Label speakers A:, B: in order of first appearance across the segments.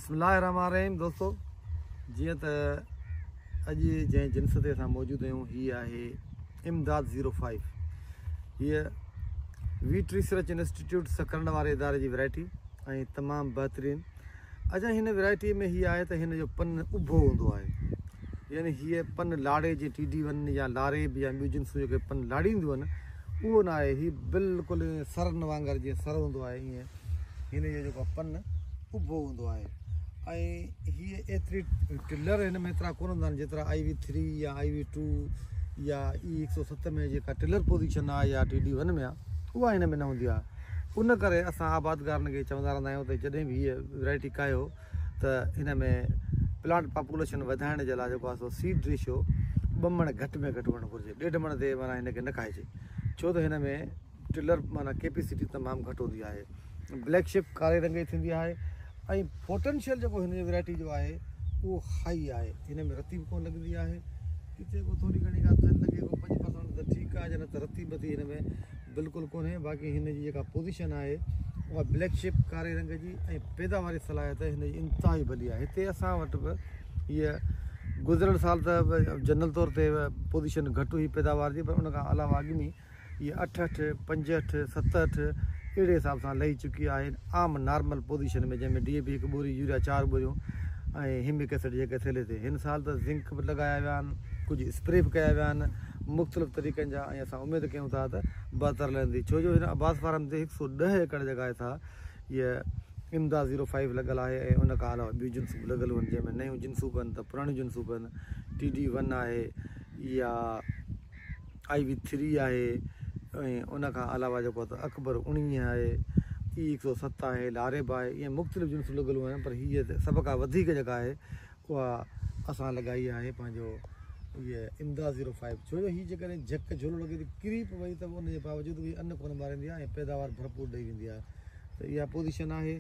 A: بسم الله الرحمن الرحيم دوستو جيئن ته اڄ جنهن جنس تي اسان موجود آهيون هي آهي امداد 05 هيء ويٽ ريسرچ انسٽيٽيوٽ سڪرنڊ واري اداري جي ورائٽي ۽ تمام بهترين اچا هن ورائٽي ۾ هي آهي ته هن جو پن اڀو هوندو آهي يعني هيء پن لاڙي جي ٽي ڊي ون يا لاريب يا ٻيون جنسون جيڪي پن لاڙينديون آهن اهو نه آهي هي بلڪل سرن وانگر جيئن سر هوندو آهي ائين هن جو جيڪو پن اڀو هوندو آهي ۽ هيء ايتري ٽلر هن ۾ ايترا ڪونه هوندا آهن جيترا آئي وي ٿري يا آئي وي ٽو يا اي هڪ سو ست ۾ جيڪا ٽلر پوزيشن آهي يا ٽي ڊي ون ۾ آهي اها هن ۾ نه هوندي آهي ان ڪري اسان آبادگارن کي چوندا رهندا آهيون ته جڏهن به هيء ورائٽي ڪاهيو ته هن ۾ پلانٽ پاپوليشن وڌائڻ جي لاء جيڪو آهي سو سيڊ ريشو ٻه مڻ گهٽ ۾ گهٽ هئڻ گهرجي ڏيڍ مڻ تي معنيٰ هن کي نه کائجي ڇو ته هن ۾ ٽلر معنيٰ ڪيپيسٽي تمام گهٽ هوندي آهي. بليڪ شپ ڪاري رنگ جي ٿيندي آهي ۽ پوٽنشل جيڪو هن جي ورائٽي جو آهي اهو هائي آهي. هن ۾ رتي به ڪونه لڳندي آهي. ڪٿي ڪو ٿوري گهڻي ڪا ٿل لڳي ڪو 5% ته ٺيڪ آهي نه ته رتي بتي هن ۾ بلڪل ڪونهي. باقي هن جي جيڪا پوزيشن آهي اها بليڪ شپ ڪاري رنگ جي ۽ پيداواري صلاحيت هن جي انتهائي ڀلي آهي. هتي اسان وٽ به هيء گذريل سال ته جنرل طور تي پوزيشن گهٽ هئي پيداوار جي پر ان کان علاوه اڳ ۾ اهي اٺ اٺ، پنج اٺ، ست اٺ اهڙي حساب سان لهي چڪي آهي عام نارمل پوزيشن ۾ جنهن ۾ ڊي اي پي هڪ ٻوري يوريا چار ٻوريون ۽ هيمڪ ايسڊ هڪ ٿيلهي تي هن سال ته زنڪ به لڳايا ويا آهن ڪجهه اسپري به ڪيا ويا آهن مختلف طريقن جا ۽ اسان اميد ڪيون ٿا ته بهتر لهندي ڇو جو هن عباس فارم تي هڪ سو ڏهه ايڪڙ جڳهه ٿا هيء امداد زيرو فائيو لڳل آهي ۽ ان کان علاوه ٻيون جنسون به لڳل هن جنهن ۾ نيون جنسون به آهن ته پراڻيون جنسون به آهن ٽي ڊي ون آهي يا آئي وي ٿري آهي ۽ ان کان علاوه جيڪو آهي ته اڪبر 19 آهي، اي هڪ سو ست آهي، لاريب آهي، ائين مختلف جنسون لڳل آهن پر هيء سڀ کان وڌيڪ جيڪا آهي اها اسان لڳائي آهي پنهنجو هيء امداد زيرو فائيو ڇو جو هي جيڪڏهن جهڪ جهولو لڳي ته ڪري به وئي ته به ان جي باوجود به ان ڪونه ماريندي آهي ۽ پيداوار ڀرپور ڏئي ويندي آهي. ته اها پوزيشن آهي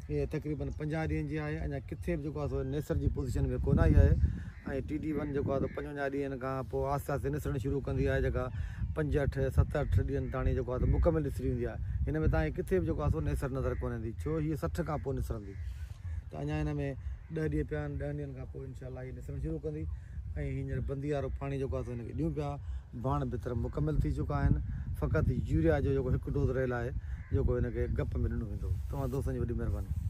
A: اها تقريبن 50 ڏينهن جي آهي اڃا ڪٿي به جيڪو آهي سو نيسر جي پوزيشن ۾ ڪونه آئي آهي ۽ ٽي ڊي ون جيڪو آهي سو 55 ڏينهن کان پوء آهستي آهستي نسرڻ شروع ڪندي آهي جيڪا پنج اٺ ست اٺ ڏينهن تاڻي جيڪو آهي سو مڪمل نسري ويندي آهي هن ۾ توهان کي ڪٿي به جيڪو آهي سو نيسر نظر ڪونه ايندي ڇو هيء 60 کان پوء نسرندي ته اڃا هن ۾ 10 ڏينهن پيا آهن 10 ڏينهن کان پوء انشاء الله هيء نسرڻ شروع ڪندي ۽ هينئر بندي وارو پاڻي جيڪو آهي سو هن کي ڏيون پيا ڀاڻ ڀتر مڪمل ٿي چڪا آهن فقط يوريا جو جيڪو هڪ ڊوز رهيل آهي جيڪو هن کي گپ ۾ ڏنو ويندو توهان دوستن جي وڏي مهرباني.